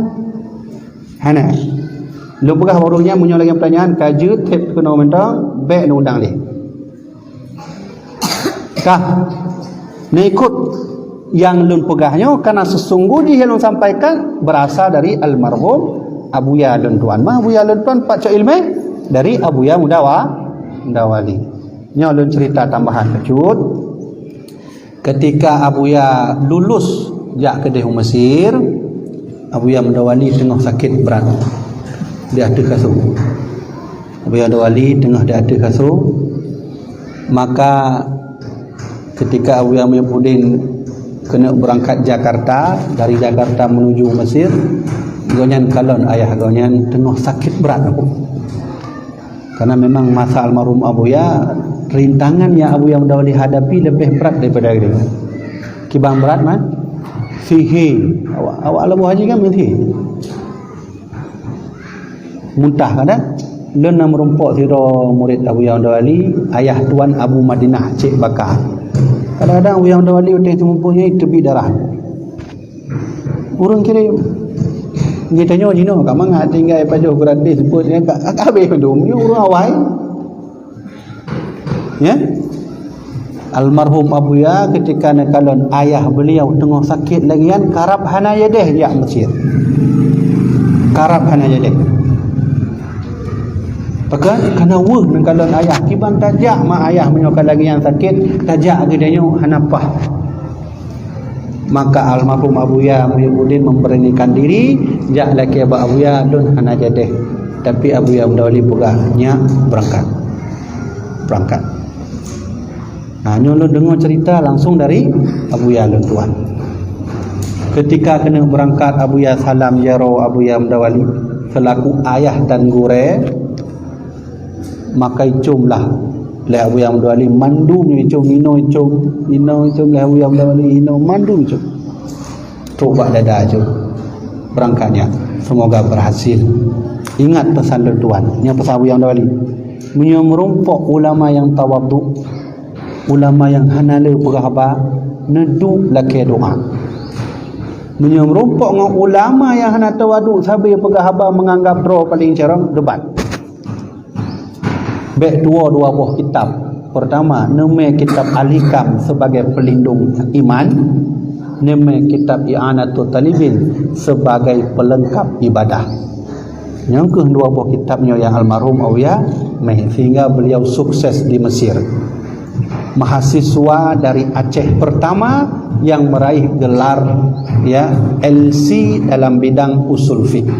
Hana. Lôn peugah baroe nyan, meunyoe lagèe peutanyaan ka jeuet, thèb keunoe mantong, bèk neuundang lé. Ka. Neuikot nyang lôn peugah nyoe, karena sesungguh jih nyang lôn sampaikan berasal dari almarhum Abuya lôn tuan. Ma Abuya lôn tuan pat cok ileumèe? Dari Abuya Mudawa-, Mudawali. Nyoe lôn cerita tambahan bacut. Ketika Abuya lulus jak keudeh u Mesir, Abuya Mudawali teungoh sakét brat di ateueh kasô. Abuya Mudawali teungoh di ateueh kasô, maka ketika Abuya Muhyiddin keuneuk beurangkat Jakarta, dari Jakarta menuju Mesir, gobnyan kalon ayah gobnyan teungoh sakét brat. Karena memang masa almarhum Abuya, rintangan yang Abuya Mudawali hadapi lebih berat daripada itu. Kiban brat mah, sihé. Awak, awak Labuhan Haji kan sihé. Muntah kan? Lôn na meurumpok sidroe murit Abuya Mudawali, ayah tuan Abu Madinah Cek Baka. Kadang-kadang Abuya Mudawali watèe seumeubeuet nyan teubiet darah. Ureueng kirém. Geutanyoe jinoe ka mangat tinggai pajoh gratis, buet nyan ka, ka habéh mandum. Nyoe ureueng awai. Ya? Almarhum Abuya ketika neukalon ayah beliau teungoh sakét lagèe nyan, karab hana jadeh jak Mesir. Karab hana jadeh. Pakon? Karena weueh neukalon ayah. Kiban tajak ma ayah meunyoe ka lagèe nyan sakét, tajak geutanyoe hana paih. Maka almarhum Abuya Muhyiddin memberanikan diri, jak lakèe bak Abuya, "Lôn hana jadeh." Tapi Abuya Mudawali peugah, "Nyak, beurangkat. Beurangkat." Nah, nyoe lôn deungoe cerita langsung dari Abuya lôn tuan. Ketika keuneuk beurangkat, Abuya salam jaroe Abuya Mudawali selaku ayah dan gurèe. Maka icôm lah lé Abuya Mudawali, mandum icôm, inoe icôm, inoe icôm lé Abuya Mudawali, inoe mandum icôm. Trôk bak dada icôm. Beurangkat nyak. Semoga berhasil. Ingat pesan lôn tuan. Nyan pesan Abuya Mudawali. Meunyoe meurumpok ulama nyang tawadhu, ulama nyang hana le peugah haba, neuduek lakèe doa. Meunyoe meurumpok ngon ulama nyang hana tawadhu, sabe peugah haba, menganggap droe paleng carông, debat. Bèk tuwoe dua boh kitab. Pertama, neumè kitab Al-Hikam sebagai pelindung iman, neumè kitab I'anatut Talibin sebagai pelengkap ibadah. Nyang keuh dua boh kitab nyoe nyang almarhum Abuya mè, sehingga beliau sukses di Mesir. Mahasiswa dari Aceh pertama yang meraih gelar, ya, L C dalam bidang usul fiqh.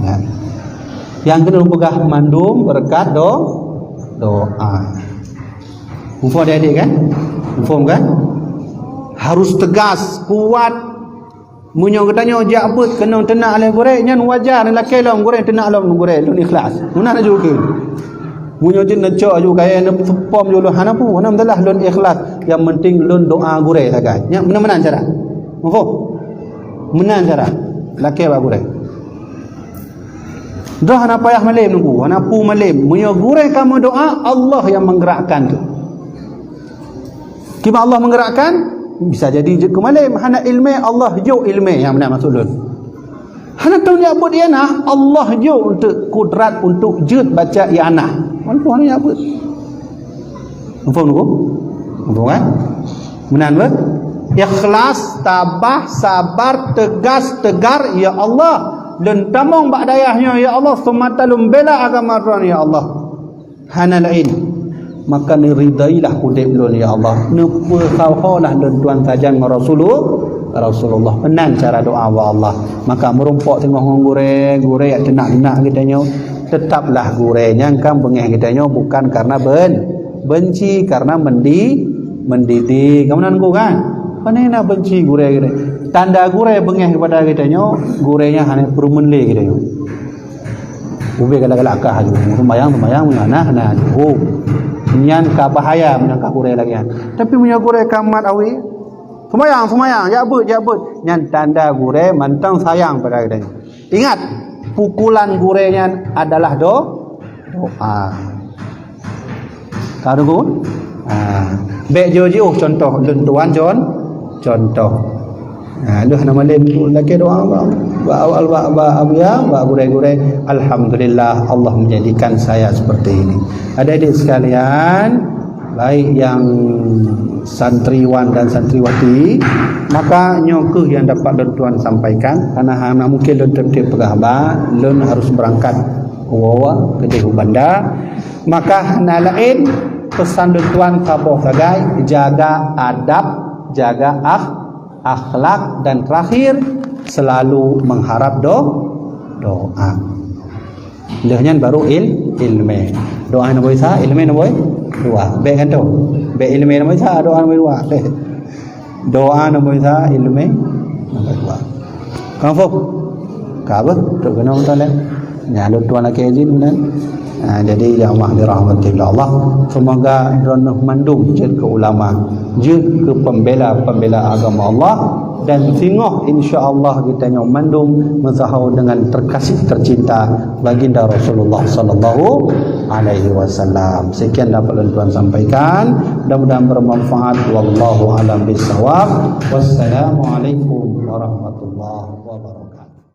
Ya. Nyang keuneuk peugah mandum beureukat do-, doa. Muphom adik-adik kan? Muphom kan? Harus tegas, kuat. Meunyoe geutanyoe jak beuet keunong teunak lé gurèe, nyan wajar, lakèe lom gurèe teunak lom gurèe, lôn ikhlas. Meunan laju keu. Meunyoe jeuet neucok laju kayèe neuseupom laju lôn, hana peue, hana masalah, lôn ikhlas. Nyang penting lôn doa gurèe sagai. Nyan meunan-meunan cara. Muphom? Meunan cara. Lakèe bak gurèe. Droe hana payah malém nunggu, hana peue malém. Meunyoe gurèe ka meudoa, Allah nyang menggerakkan tu. Kiban Allah menggerakkan, bisa jadi jeuet keu malém. Hana ileumèe, Allah jok ileumèe, nyang meunan maksud lôn. Hana teuh jak beuet i'anah, Allah jok untuk kudrat untuk jeuet baca i'anah. Walaupun hana jak beuet. Muphom nunggu? Muphom kan? Meunan beuh? Ikhlas, tabah, sabar, tegas, tegar, "Ya Allah, lôn tamong bak dayah nyoe, ya Allah, seumata lôn bela agama Droen, ya Allah. Hana laén. Maka neuridailah udép lôn, ya Allah. Neupeusaholah lôn tuan sajan ngon Rasulul-, Rasulullah." Meunan cara doa bak Allah. Maka meurumpok teungoh ngon gurèe, gurèe jak teunak-teunak geutanyoe. Teutaplah gurèe nyan kan beungèh geutanyoe bukan karena ben-, benci, karena mendi-, mendidik. Kamu nan kan? Pane na benci gurèe geutanyoe. Tanda gurèe beungèh keupada geutanyoe, gurèe nyan hana peurumeun lé geutanyoe. Ubé galak-galak kah laju. Seumayang, seumayang, meunyoe hana, hana laju. Oh. Nyan ka bahaya meunyoe ka gurèe lagèe nyan. Tapi meunyoe gurèe ka mat awé, "Seumayang, seumayang, jak beuet, jak beuet." Nyan tanda gurèe mantong sayang pada geutanyoe. Ingat, pukulan gurèe nyan adalah do-, doa. Ka deungoe? Ha. Bèk jiôh-jiôh contoh lôn tuan con-, contoh. Ha, lheueh na malém lakèe doa bang. Bak, bak, bak, bak, bak, ya, bak gurée-gurée, alhamdulillah, Allah menjadikan saya seperti ini. Adik-adik sekalian, baik yang santriwan dan santriwati, maka nyoe keuh yang dapat lôn tuan sampaikan, karena hana mungkin lôn tiep-tiep peugah ba, lôn harus berangkat keudeh u banda. Maka hana laén, pesan lôn tuan saboh sagai, jaga adab, jaga akh-, akhlak, dan terakhir, selalu mengharap do-, doa. Lheueh nyan baru il-, ilmé. Doa nombor sa, ilmé nombor dua. Bèk kan tu? Bèk ilmé nombor sa, doa nombor dua. Doa nombor sa, ilmé nombor dua. Ka muphom? Ka bah, tu keunoe beutôi lé. Nyan lôn tuan lakèe izin meunan. Ha, jadi jamaah dirahmati Allah. Semoga droeneuh mandum jeuet keu ulama, jeuet keu pembela-pembela agama Allah, dan singoh insya Allah geutanyoe mandum meusaho dengan terkasih tercinta Baginda Rasulullah sallallahu alaihi wasallam. Sekian dapat lôn tuan sampaikan. Mudah-mudahan bermanfaat. Wallahu a'lam bishawab. Wassalamualaikum warahmatullahi wabarakatuh.